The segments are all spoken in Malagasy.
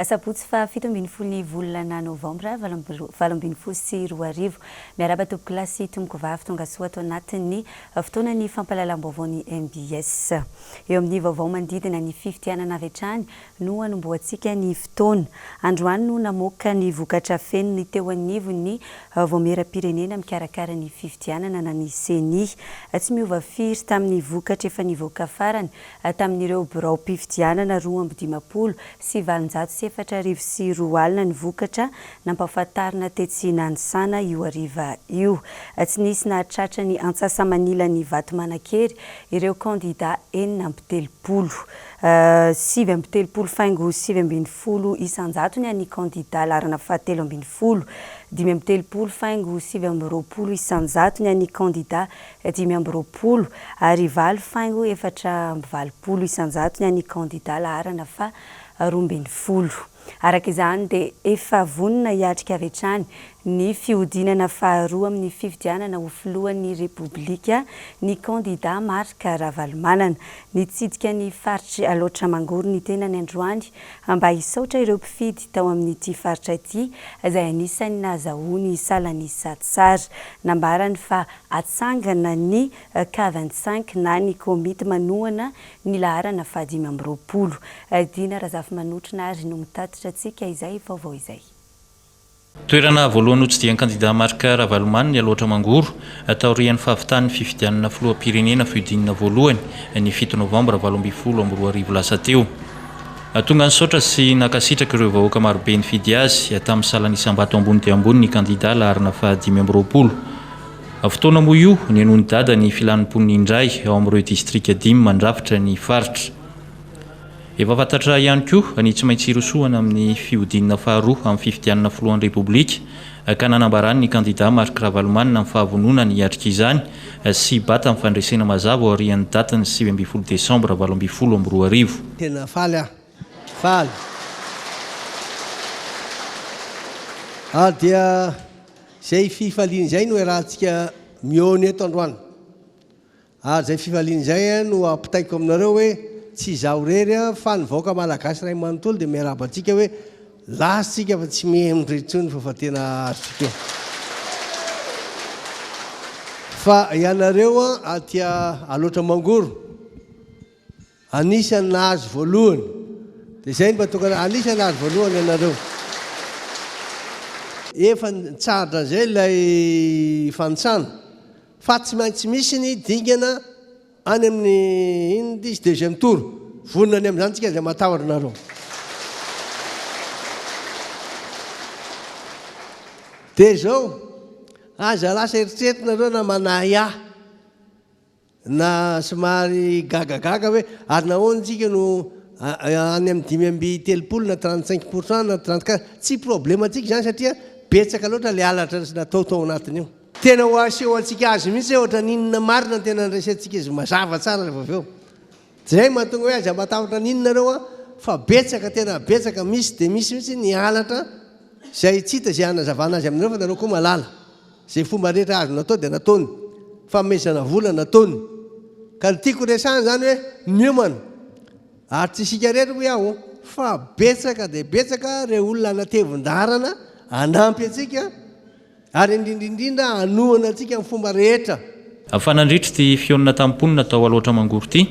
Sabotsy faha 17 ny volana novambra 2018. Miarahaba tompokolahy sy tompokovavy tongasoa ato anatin'ny fotoanan'ny fampahalalam-baovaon'ny mbs. Eo amin'ny vaovao manodidina ny fifidianana avy hatrany no hanombohantsika ny fotoana. Androany no namoaka ny vokatra feno ny teo anivon'ny Vaomieram-pirenena mikarakara ny fifidianana na ny Ceni. Tsy miova firy tamin'ny vokatra efa nivoaka farany tamin'ireo biraom-pifidianana 2852 ny vokatra nampahafantarina tetsy Nanisana io hariva io. Tsy nisy nahatratra ny antsasa-manilan'ny vato manan-kery ireo kandidà 36. 39 faingo 19 isan-jato ny an'ny kandidà laharana faha-13. 35 faingo 29 isan-jato ny an'ny kandidà 25 ary valo faingo 84% ny an'ny kandida laharana faha 12. Araka izany dia efa vonona hiatrika avy hatrany ny fihodinana faharoa amin'ny fifidianana ho filohan'ny Repoblika ny kandida Marc Ravalomanana. Nitsidika ny faritr'i Alaotra Mangoro ny tenany androany mba hisaotra ireo mpifidy tao amin'ity faritra ity izay anisan'ny nahazahoany salan'isa tsara. Nambarany fa Atsangana ny K 25 na ny komity manohana ny laharana faha-25. Dina Razafimanotrona ary no mitatitra antsika izay vaovao izay. Toerana voalohany notsidihan'ny kandida Marc Ravalomanana i Alaotra Mangoro, taorian'ny fahavitan'ny fifidianana filoham-pirenena fihodinana voalohany, ny fito novambra 2018 lasa teo. Tonga nisaotra sy nankasitraka ireo vahoaka marobe nifidy azy tamin'ny salan'isam-bato ambony dia ambony ny kandida laharana faha 25. Fotoana moa io nihenoan'i Dada ny filan'ny mponina indray ao amin'ireo distrika dimy mandrafitra ny faritra. Efa fantatra ihany koa ny tsy maintsy hirosoana amin'ny fihodinana faharoa amin'ny fifidianana filohan'ny Repoblika ka nanambarany ny kandida Marc Ravalomanana ny fahavononany hiatrika izany sy hibata amin'ny fandresena mazava aorian'ny datin'ny 19 desambra 2018. Tena faly aho, faly. Ary dia izay fifaliana izay no iarahantsika mihaona eto androany. Ary izay fifaliana izay no ampitaiko aminareo hoe tsy izaho irery fa ny vahoaka malagasy iray manontolo dia miarahaba antsika hoe lasa tsika fa tsy mihemotra intsony fa fa tena azontsika eo. Fa ianareo aty Alaotra Mangoro, anisan'ny nahazo voalohany, dia izay no mba tokony, anisan'ny nahazo voalohany ianareo. Efa nitsahatra izay ilay fanisana. Fa tsy maintsy misy ny dingana any amin'ny inona ity izy deuxième tour. Vonona ny amin'izany tsika aza matahotra nareo. Dia izao, aza lasa eritreretinareo na manahiahy na somary gagagaga hoe ary nahoana tsika no any amin'ny 35 na 35 pour cent na 34, tsy problème antsika izany satria betsaka loatra ilay halatra natao tao anatin'io. Tena ho aseho antsika azy mihitsy hoe ohatran'ny inona marina ny tena nresentsika izy mazava tsara rehefa avy eo. Zay mahatonga hoe aza matahotra n'inona nareo an, fa betsaka tena betsaka misy dia misy mihitsy ny halatra izay tsy hita izay hanazavana azy aminareo fa nareo koa mahalala. Izay fomba rehetra azony natao dia nataony. Fanomezana vola nataony. Ka ny tiako resahana izany hoe miomana. Ary tsy isika irery hoy aho fa betsaka dia betsaka ireo olona hanatevin-daharana hanampy antsika. Ary indrindra indrindra hanohana antsika amin'ny fomba rehetra. Fa nandritra ity fihaonana tamin'ny mponina tao Alaotra Mangoro ity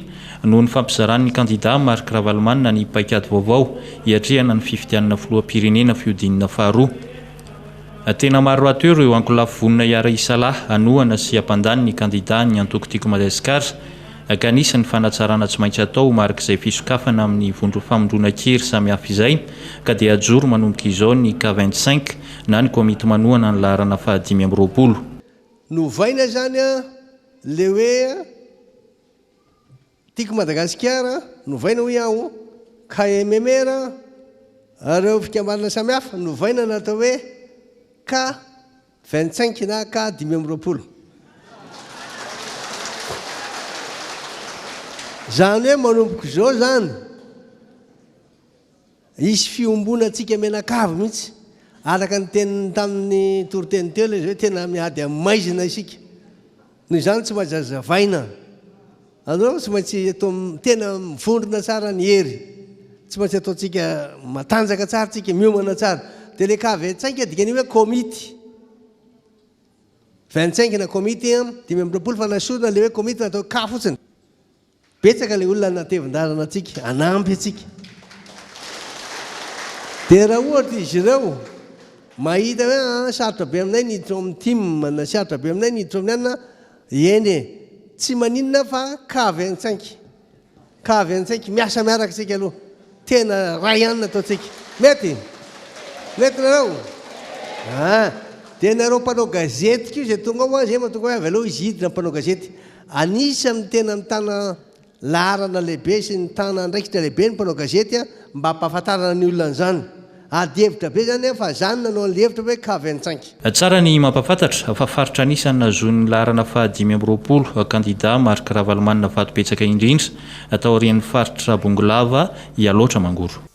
no nifampizaran'ny kandida Marc Ravalomanana ny paikady vaovao hiatrehana ny fifidianana filoham-pirenena fihodinana faharoa. Tena maro rahateo ireo ankolafy vonona hiara-hisalahy hanohana sy hampandany ny kandidan'ny antoko Tiako Madagasikara ka nisy ny fanatsarana tsy maintsy atao ho marik'izay fisokafana amin'ny vondro famondronan-kery samihafa izay ka dia hajoro manomboka izao ny K 25 na ny komity manohana ny laharana faha 25. Novaina izany an le hoe Tiako Madagasikara, novaina hoy aho, KMMR, ireo fikambanana samihafa, novaina natao hoe K 25 na K 25. Izany hoe manomboka izao izany, hisy fiombonantsika mianakavy mihitsy. Araka ny teniny tamin'ny toriteny teo ilay izy hoe tena miady amin'ny maizina isika. Noho izany tsy maintsy hazavaina. Anao tsy maintsy atao tena mivondrona tsara ny hery. Tsy maintsy ataontsika matanjaka tsara tsika, miomana tsara. Dia ilay K 25 dikan'io hoe komity. 25 na komity 25 fa nasorina ilay hoe komity natao K fotsiny. Betsaka ilay olona hanatevin-dalana antsika, hanampy antsika. Dia raha ohatra izy ireo mahita hoe ah, sarotra be aminay ny hiditra ao amin'ny tim na sarotra be aminay ny hiditra ao amin'ny anona, eny e, tsy maninona fa K 25. Ka avy antsika, miasa miaraka isika aloha. Tena ray ihany ny ataontsika. Mety? Mety nareo? Ah, dia nareo mpanao gazety koa izay tonga ao an, izay mahatonga hoe avy aloha izy hidina mpanao gazety. Anisan'ny tena mitana laharana lehibe sy mitana andraikitra lehibe ny mpanao gazety an, mba hampahafantarana ny olona an'izany. Ady hevitra be izany an, fa za no nanao an'ilay hevitra hoe K 25. Tsara ny mampahafantatra fa faritra anisan'ny nahazoan'ny laharana faha 25 kandida Marc Ravalomanana vato betsaka indrindra taorian'ny faritra Bongolava i Alaotra Mangoro.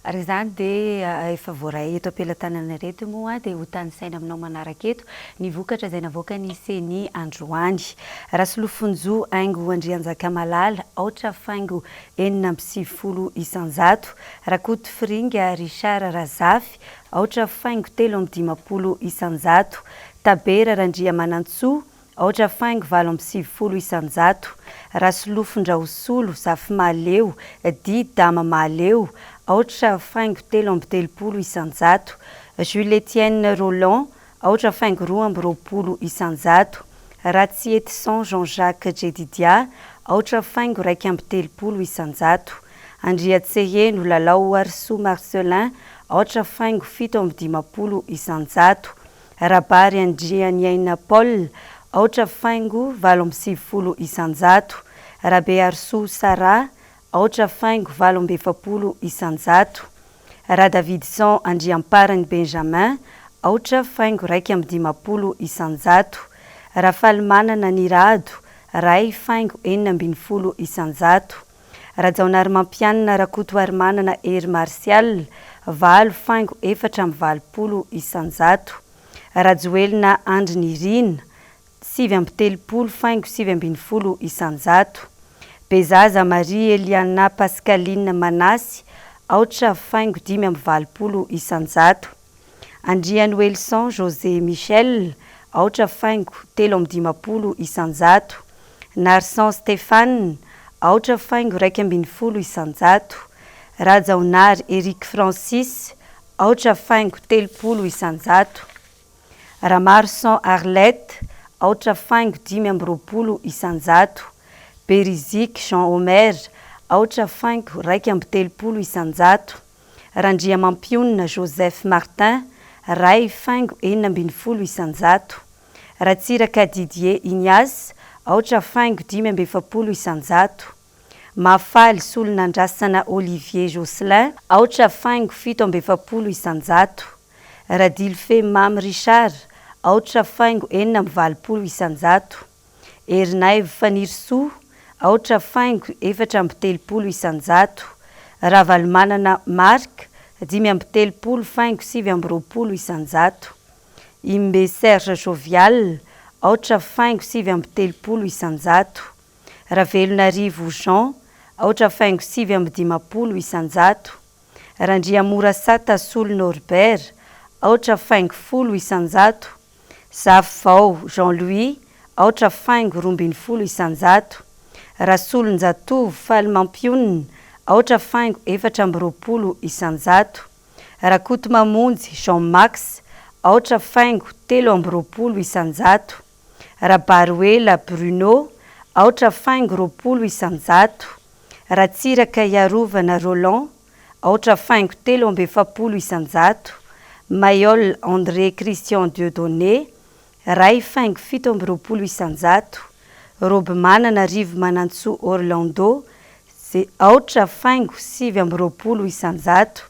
Araka izany dia efa voaray eto am-pelatanana ireto moa dia ho tanisaina aminao manaraka eto ny vokatra izay navoakan'ny Ceni androany. Rasolofonjo Haingo Andrianjakamalala, aotra faingo 96 isanjato, Rakotofiringa Richard Razafy, aotra faingo 53 isanjato, Tabera Randriamanantsoa, aotra faingo 98 isanjato, Rasolofondraosolo Zafimahaleo dit Dama Mahaleo, aotra faingo 33 isanjato, Jules Etienne Rolland, aotra faingo 22 isanjato, Ratsietison Jean Jacques Jedidia, aotra faingo 31 isanjato, Andriatseheno Lalao Harisoa Marcellin, aotra faingo 57 isanjato, Rabary Andrianiaina Paul, aotra faingo 98 isanjato, Rabearisoa Sarah, aotra faingo 48 isanjato, Radavidson Andriamparany Benjamin, aotra faingo 51 isanjato, Rafalimanana Nirado, ray faingo 16 isanjato, Rajaonarimampianina Rakotoarimanana Hery Martial, valo faingo 84 isanjato, Rajoelina Andry Nirina, 39 faingo 19 isanjato. Bezaza Marie Eliana Pascaline Manasy, aotra faingo 85 isanjato. Andrianoelison José Michel, aotra faingo 53 isanjato. Narson Stéphane, aotra faingo 11 isanjato. Rajaonary Eric Francis, aotra faingo 30 isanjato. Ramaroson Arlette, aotra faingo 25 isanjato. Beriziky Jean Omer, aotra faingo 31 isanjato. Randriamampionona Joseph Martin, ray faingo 16 isanjato. Ratsiraka Didier Ignace, aotra faingo 45 isanjato. Mahafaly Solonandrasana Olivier Jocelyn, aotra faingo 47 isanjato. Radilfe Mamy Richard, aotra faingo 86 isanjato. Herinaivo Fanirisoa, aotra faingo 34 isanjato. Ravalomanana Marc, 35 faingo 29 isanjato. Imbe Serge Jovial, aotra faingo 39 isanjato. Ravelonarivo Jean, aotra faingo 59 isanjato. Randriamorasata Solo Norbert, aotra faingo 10 isanjato. Zafivao Jean Louis, aotra faingo 12 isanjato. Rasolonjatovo Faly Mampionona, aotra faingo 24 isanjato. Rakotomamonjy Jean Max, aotra faingo 23 isanjato. Rabaroela Bruno, aotra faingo 20 isanjato. Ratsiraka Iarovana Roland, aotra faingo 43 isanjato. Mayol André Christian Dieudonné, ray faingo 27 isanjato. Robimanana Rivo Manantsoa Orlando, aotra faingo 29 isanjato.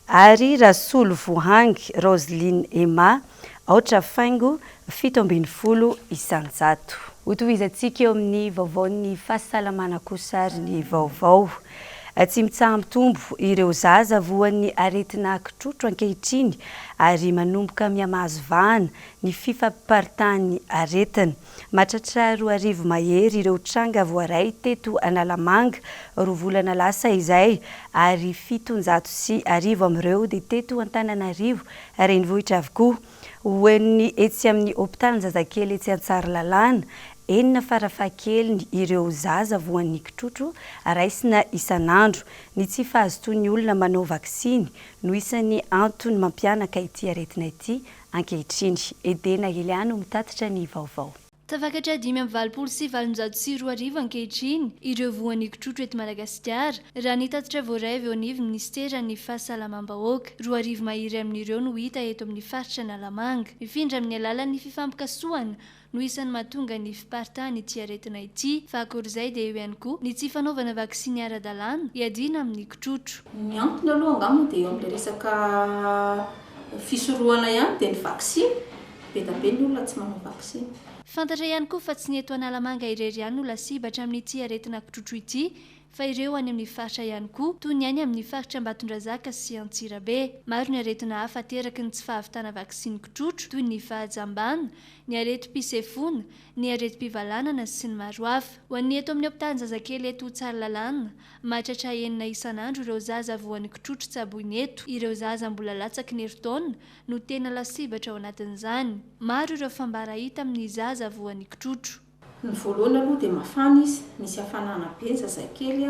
Ary Rasolo Voahangy Roseline Emma, aotra faingo 17 isanjato. Hotohizantsika eo amin'ny vaovaon'ny fahasalamana kosa ary ny vaovao. Tsy mitsaha-mitombo ireo zaza voan'ny aretina kitrotro ankehitriny ary manomboka mihamahazo vahana ny fifapiparitahan'ny aretina. Mahatratra 2000 mahery ireo tranga voaray teto Analamanga roa volana lasa izay ary 1700 amin'ireo dia teto Antananarivo renivohitra avokoa. Ho an'ny etsy amin'ny hopitalim-jazakely etsy Antsarilalana, enina farafahakeliny ireo zaza voan'ny kitrotro raisina isan'andro. Ny tsy fahazotoan'ny olona manao vaksiny no isan'ny antony mampihanaka ity aretina ity ankehitriny. Edena Elia no mitatitra ny vaovao. Tafakatra 2885 ankehitriny ireo voan'ny kitrotro eto Madagasikara, raha ny tatitra voaray avy eo anivon'ny minisiteran'ny Fahasalamam-bahoaka. 2000 mahery amin'ireo no hita eto amin'ny faritra Analamanga. Mifindra amin'ny alalan'ny fifampikasohana no isan'ny mahatonga ny fiparitahan'ity aretina ity. Fa ankoatr'izay dia eo ihany koa ny tsy fanaovana vaksiny ara-dalàna hiadiana amin'ny kitrotro. Ny antony aloha angamba dia eo amin'ilay resaka fisorohana ihany dia ny vaksiny. Be da be ny olona tsy manao vaksiny. Fantatra ihany koa fa tsy ny eto Analamanga irery ihany no lasibatra amin'ity aretina kitrotro ity fa ireo any amin'ny faritra ihany koa, toy ny any amin'ny faritra Ambatondrazaka sy Antsirabe. Maro ny aretina hafa ateraky ny tsy fahavitana vaksiny kitrotro, toy ny fahajambana, ny aretim-pisefoana, ny aretim-pivalanana sy ny maro hafa. Ho an'ny eto amin'ny hopitalim-jazakely eto Tsaralalàna, mahatratra enina isan'andro ireo zaza voan'ny kitrotro tsaboina eto. Ireo zaza mbola latsaky ny herintaona no tena lasibatra ao anatin'izany. Maro ireo fambara hita amin'ny zaza voan'ny kitrotro. Ny voalohany aloha dia mafana izy, misy hafanana be ny zazakely,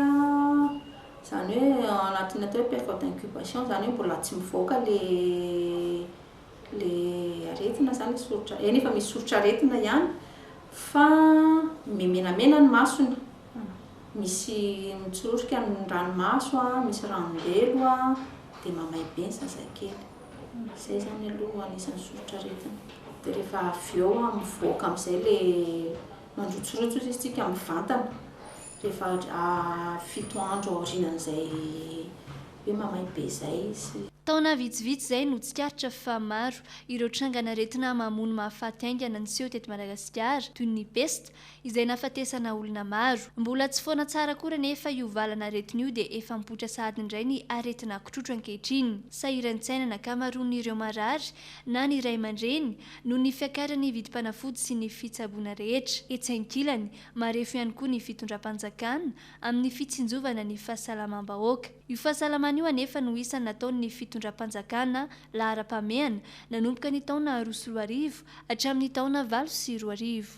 izany hoe ao anatin'ny atao hoe période d'incubation, izany hoe mbola tsy mivoaka ilay ilay aretina izany, ilay soritra, eny efa misy soritr'aretina ihany fa miha-menamena ny masony, misy mitsororika ny ranomaso, misy ranon-delo dia mamay be ny zazakely. Izay izany aloha anisan'ny soritr'aretina. Dia rehefa avy eo mivoaka amin'izay ilay mandrotsirotsy hozy izy tsika mivantana rehefa fito andro aorianan'izay hoe mamay be izay izy. Taona vitsivitsy izay no tsikaritra fa maro ireo trangan'aretina mamono mahafaty haingana niseho teto Madagasikara toy ny pesta izay nahafatesana olona maro. Mbola tsy foana tsara akory anefa io valan'aretina io dia efa mipoitra sahady indray ny aretina kitrotro ankehitriny. Sahiran-tsaina ny ankamaroan'ireo marary na ny ray aman-dreny noho ny fiakaran'ny vidim-panafody sy ny fitsaboana rehetra. Etsy ankilany, marefo ihany koa ny fitondram-panjakana amin'ny fitsinjovana ny fahasalamam-bahoaka. Io fahasalamana io anefa no isan'ny nataon'ny fitondram-panjakana laharam-pahamehana nanomboka ny taona 2002 hatramin'ny taona 2008.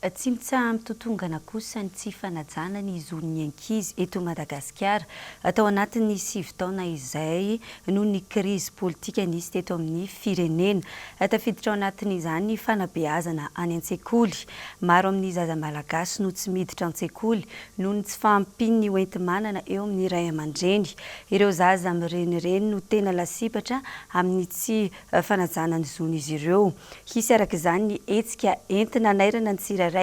Tsy mitsaha-mitotongana kosa ny tsy fanajana ny zon'ny ankizy eto Madagasikara tao anatin'ny sivy taona izay noho ny krizy politika nisy teto amin'ny firenena. Tafiditra ao anatin'izany ny fanabeazana any an-tsekoly. Maro amin'ny zaza malagasy no tsy miditra an-tsekoly noho ny tsy fahampian'ny hoenti-manana eo amin'ny ray aman-dreny. Ireo zaza mirenireny no tena lasibatra amin'ny tsy fanajana ny zon'izy ireo. Hisy araka izany ny hetsika entina hanairana ny tsirairay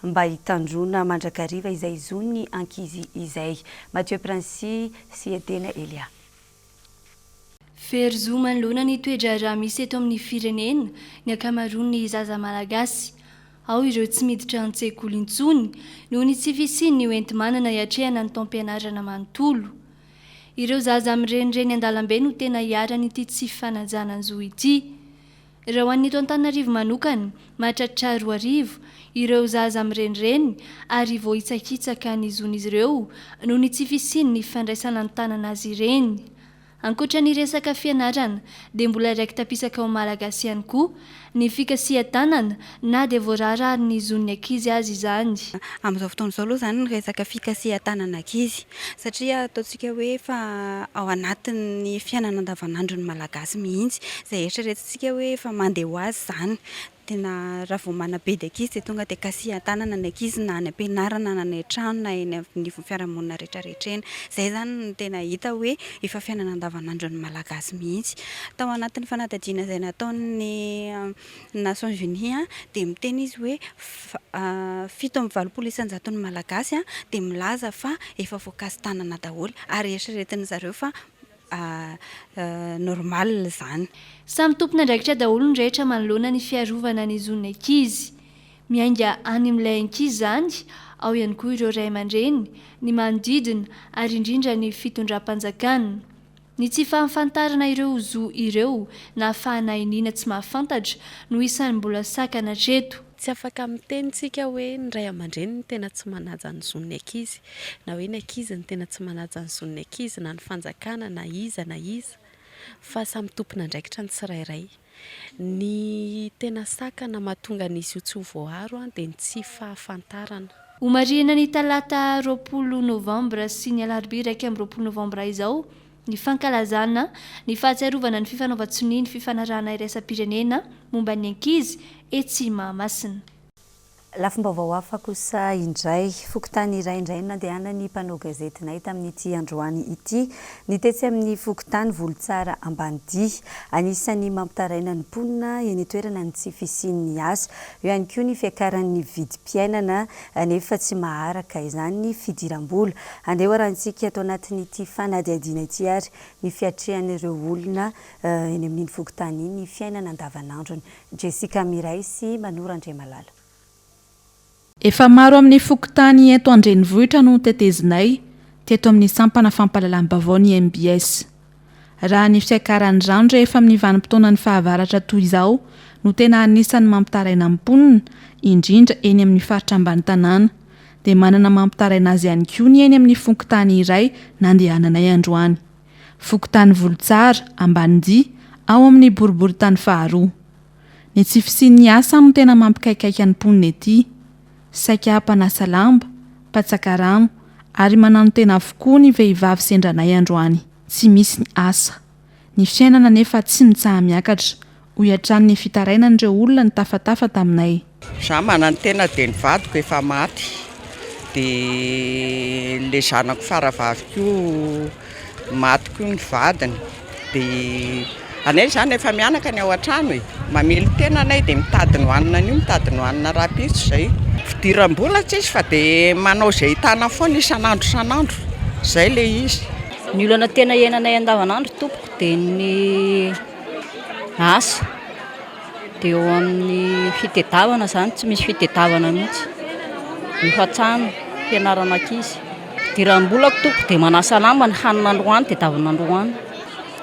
mba hitandroana mandrakariva izay zon'ny ankizy izay. Mathieu Princy sy Edena Elia. Very zo manoloana ny toe-draharaha misy eto amin'ny firenena ny ankamaroan'ny zaza malagasy. Ao ireo tsy miditra an-tsekoly intsony noho ny tsy fisian'ny hoenti-manana hiatrehana ny taom-pianarana manontolo. Ireo zaza mirenireny an-dalambe no tena iharan'ity tsy fanajana zo ity. Raha ho an'ny eto Antananarivo manokana, mahatratra 2000 ireo zaza mirenireny ary voahitsakitsaka ny zon'izy ireo noho ny tsy fisian'ny fandraisana an-tanana azy ireny. Ankoatra ny resaka fianarana dia mbola raiki-tapisaka ao Malagasy ihany koa ny fikasihan-tanana na dia voarara ary ny zon'ny ankizy aza izany. Amin'izao fotoana izao aloha izany ny resaka fikasihan-tanana ankizy satria ataontsika hoe efa ao anatin'ny fiainana andavanandron'ny Malagasy mihitsy izay eritreretintsika hoe efa mandeha ho azy izany. Tena raha vao manabedy ankizy dia tonga dia kasihan-tanana ny ankizy na any am-pianarana na any an-trano na eny anivon'ny fiarahamonina rehetrarehetra eny. Izay izany no tena hita hoe efa fiainana andavanandron'ny Malagasy mihitsy. Tao anatin'ny fanadihadiana izay nataon'ny Nations Unies dia miteny izy hoe 87 isan-jaton'ny Malagasy dia milaza fa efa voakasi-tanana daholo ary eritreretin'ny zareo fa normal izany. Samy tompon'andraikitra daholo ny rehetra manoloana ny fiarovana ny zon'ny ankizy. Miainga any amin'ilay ankizy izany, Ao ihany koa ireo ray aman-dreny, ny manodidina ary indrindra ny fitondram-panjakana. Ny tsy fahafantarana ireo zo ireo na fahanainiana tsy mahafantatra no isan'ny mbola sakana hatreto. Tsy afaka miteny tsika hoe ny ray aman-dreny no tena tsy manaja ny zon'ny ankizy, na hoe ny ankizy no tena tsy manaja ny zon'ny ankizy, na ny fanjakana na iza na iza, fa samy tompon'andraikitra ny tsirairay. Ny tena sakana mahatonga an'izy io tsy ho voaaro dia ny tsy fahafantarana. Homarihina ny talata 20 novambra sy ny alarobia 21 novambra izao ny fankalazana ny fahatsiarovana ny fifanaovan-tsonia ny fifanarahana iraisam-pirenena momba ny ankizy etsy Mahamasina. Lafim-baovao hafa kosa indray. Fokontany iray indray no nandehanan'ny mpanao gazetinay tamin'ity androany ity, ny tetsy amin'ny fokontany Volotsara Ambanidia. Anisan'ny mampitaraina ny mponina eny an-toerana ny tsy fisian'ny asa. Eo ihany koa ny fiakaran'ny vidim-piainana nefa tsy maharaka izany ny fidiram-bola. Andeha hoarahantsika ato anatin'ity fanadihadiana ity ary ny fiatrehan'ireo olona eny amin'iny fokontany iny ny fiainana andavanandrony. Jessica Miray sy Manoro Andriamalala. Efa maro amin'ny fokontany eto an-drenivohitra no notetezinay teto amin'ny sampana fampahalalam-baovao ny mbs. Raha ny fiakaran'ny rano rehefa amin'ny vanim-potoanan'ny fahavaratra toy izao no tena anisan'ny mampitaraina ny mponina, indrindra eny amin'ny faritra ambany tanàna, dia manana mampitaraina azy ihany koa ny eny amin'ny fokontany iray nandehananay androany. Fokontany Volotsara, Ambanidia, ao amin'ny boriborintany faharoa. Ny tsy fisian'ny asa no tena mampikaikaika ny mponina ety. Saika mpanasa lamba, mpatsaka rano ary mananotena avokoa ny vehivavy sendra anay androany. Tsy misy ny asa. Ny fiainana anefa tsy mitsaha-miakatra, hoy hatrany ny fitarainan'ireo olona nitafatafa taminay. Za manantena dia ny vadiko efa maty dia le zanako faravavy koa maty koa ny vadiny dia anay zany efa mianaka ny ao an-trano e, mamelon-tena anay dia mitady ny hohanina anio mitady ny hohanina rahampitso zay. Fidiram-bola tsisy fa dia manao izay ahitana foana isan'andro isan'andro, zay le izy. Ny olana tena iainanay andavanandro tompoko dia ny asa. Dia eo amin'ny fitedavana izany, tsy misy fitedavana mihitsy. Ny hofantrano, fianarana ankizy. Fidiram-bolako tompoko dia manasa lamba, ny hanina androany tedavina androany.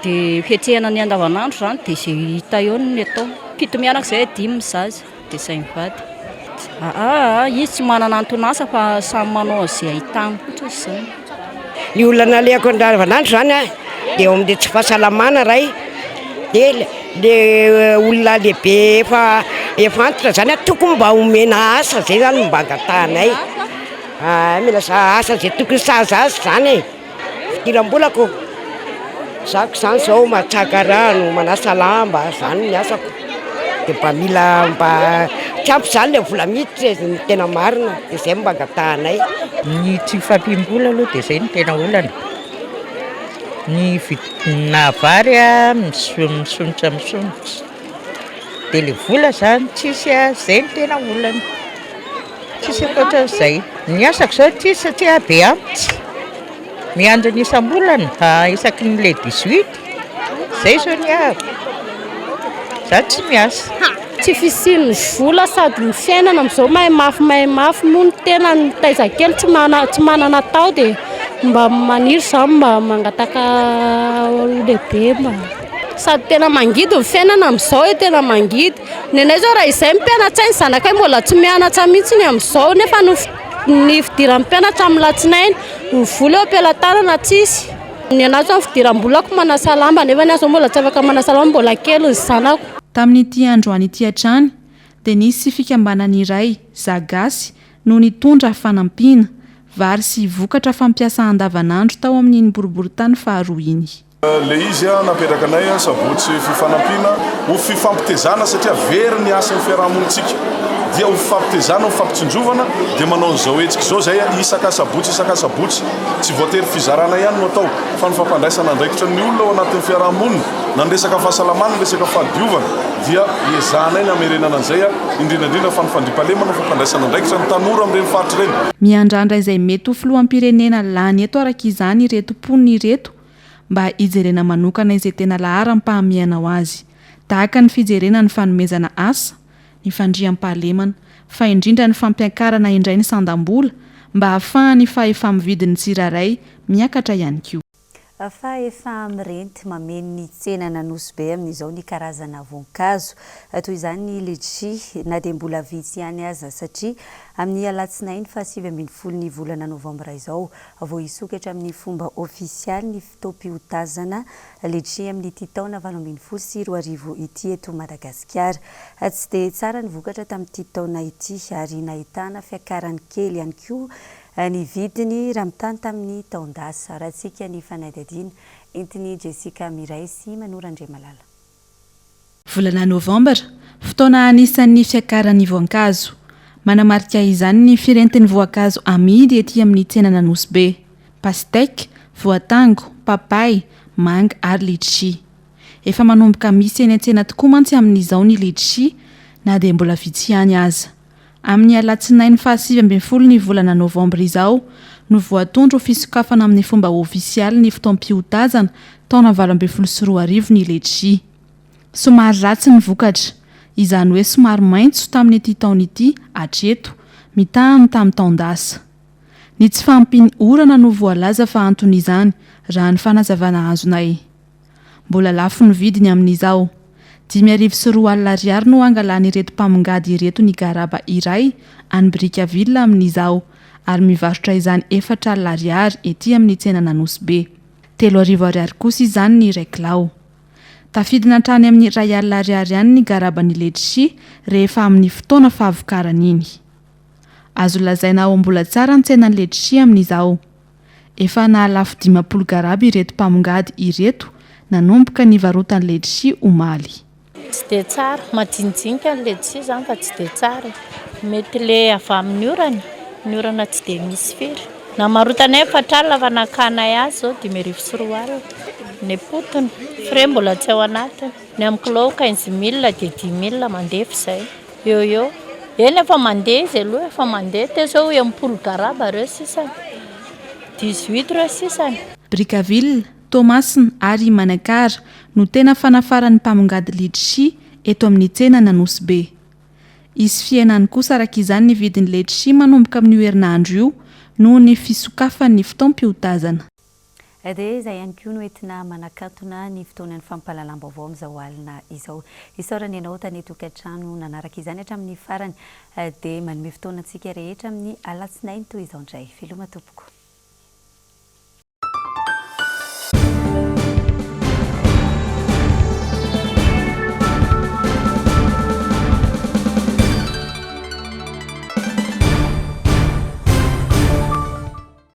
Dia fiatrehana ny andavanandro izany dia izay hita eo no atao. Fito mianaka izay, dimy ny zaza. Dia izay mivady. Aa izy tsy manana anton'asa fa samy manao izay ahitany fotsiny izany. Ny olana alehako andavanandro izany a, dia eo amin'ilay tsy fahasalamana iray, dia le olona lehibe efa efa antitra izany a, tokony mba omena asa, izay izany no mba angatahanay, mila asa izay tokony sahaza azy izany e. Fidiram-bolako, zako zany zao matsaka rano, manasa lamba, zany ny asako, de mba mila mba tsy ampy zany le vola miditra e, ny tena marina, de zay no mba angatahanay. Ny tsy fahampiam-bola aloha dia izay no tena olana, ny vidina vary misondrotra misondrotra, dia ilay vola zany tsisy, izay no tena olana. Tsisy ankoatran'izay. Ny asako izao tsisy satria aho be antitra. Miandry ny isam-bolana, isaky ny le 18, izay izao ny ahako. Izaho tsy miasa. Tsy fisian'ny vola sady ny fiainana amin'izao mahay mafy mahay mafy moa ny tena ny taiza kely tsy mana tsy manana atao dia mba maniry izaho mba mangataka lehibe mba sady tena mangidy ny fiainana amin'izao e tena mangidy. Ny anay zao raha izay mpianatra ny zanakay mbola tsy mianatra mihitsy ny amin'izao nefa ny ny fidiran'ny mpianatra amin'ny latsinainy, ny vola eo am-pelatanana tsisy. Ny anahy zao ny fidiram-bolako manasa lamba nefa ny ahy zao mbola tsy afaka manasa lamba mbola kely ny zanako. Tamin'ity androany ity hatrany dia nisy fikambanana iray, Za Gasy, no nitondra fanampiana, vary sy vokatra fampiasa andavanandro tao amin'iny boriborintany faharoa iny. Le izy napetraka anay sabotsy fifanampiana ho fifampitezana satria very ny hasin'ny fiarahamonintsika dia ho fifampitezana ho fifampitsinjovana dia manao an'izao hetsika izao zay isaka sabotsy isaka sabotsy tsy voatery fizarana ihany no atao fa ny fampandraisana andraikitra ny olona ao anatin'ny fiarahamonina na ny resaka fahasalamana ny resaka fahadiovana dia ezahanay ny hamerenana an'izay indrindra indrindra fa ny fandriampahalemana fampandraisana andraikitra ny tanora amin'ireny faritra ireny. Miandrandra izay mety ho filoham-pirenena lany eto araka izany ireto mponina ireto mba hijerena manokana izay tena laharam-pahamehana ho azy, tahaka ny fijerena ny fanomezana asa, ny fandriampahalemana, fa indrindra ny fampiakarana indray ny sandam-bola mba hahafahan'ny fahefa-mividin'ny tsirairay miakatra ihany koa. Fa efa mirenty mameno ny tsenan'Anosibe amin'izao ny karazana voankazo. Toy izany ny letchi, na dia mbola vitsy ihany aza satria amin'ny alatsinainy faha 19 ny volana novambra izao vao hisokatra amin'ny fomba ofisialy ny fotoam-piotazana letchi amin'ity taona 2018 ity eto Madagasikara. Tsy dia tsara ny vokatra tamin'ity taona ity ary nahitana fiakarany kely ihany koa ny vidiny raha mitaha tamin'ny taon-dasa. Arahantsika ny fanadihadiana entin'i Jessica Miray sy Manoro Andriamalala. Volana novambra, fotoana anisan'ny fiakaran'ny voankazo. Manamarika izany ny firentin'ny voankazo amidy ety amin'ny tsenan'Anosibe. Pastèque, voatango, papay, manga ary litchi. Efa manomboka misy eny an-tsena tokoa mantsy amin'izao ny litchi na dia mbola vitsy ihany aza. Amin'ny alatsinainy faha 19 ny volana novambra izao no voatondro ho fisokafana amin'ny fomba ofisialy ny fotoam-piotazana taona 2018 ny letchi. Somary ratsy ny vokatra, izany hoe somary maitso tamin'ity taona ity hatreto, mitaha amin'ny tamin'ny taon-dasa. Ny tsy fahampian'ny orana no voalaza fa anton'izany, raha ny fanazavana azonay. Mbola lafo ny vidiny amin'izao. 2005 ariary no angalan'ireto mpamongady ireto ny garaba iray any Brickaville amin'izao ary mivarotra izany 40 ariary ety amin'ny tsenan'Anosibe. 3000 ariary kosa izany ny iray kilao. Tafidina hatrany amin'ny 1000 ariary any ny garaban'ny letchi rehefa amin'ny fotoana fahavokarany iny. Azo lazaina ho mbola tsara ny tsenan'ny letchi amin'izao. Efa nahalafo 50 garaby ireto mpamongady ireto nanomboka nivarotany letchi omaly. Tsy dia tsara, majinijinika ny letchi izany fa tsy dia tsara e. Mety le avy amin'ny orana, ny orana tsy dia misy firy. Namarotanay 40 fa nakanay azy izao 2005. Ny potiny, frais mbola tsy ao anatiny. Ny amin'ny kilao 15 mille dia 10 mille mandefa izay. Eo eo. Eny efa mandeha izy aloha, efa mandeha. Teo izao 60 garaba ireo sisany. 18 ireo sisany. Brickaville, Toamasina ary Manakara no tena fanafaran'ny mpamongady letchi eto amin'ny tsenan'Anosibe. Hisy fihenany kosa araka izany ny vidin'ny letchi manomboka amin'io herinandro io noho ny fisokafan'ny fotoam-piotazana. Dia izay ihany koa no entina manakatona ny fotoanan'ny fampahalalam-baovao amin'izao alina izao. Isaorana ianao tany an-tokantrano nanaraka izany hatramin'ny farany. Dia manome fotoana antsika rehetra amin'ny alatsinainy toy izao indray. Veloma tompoko.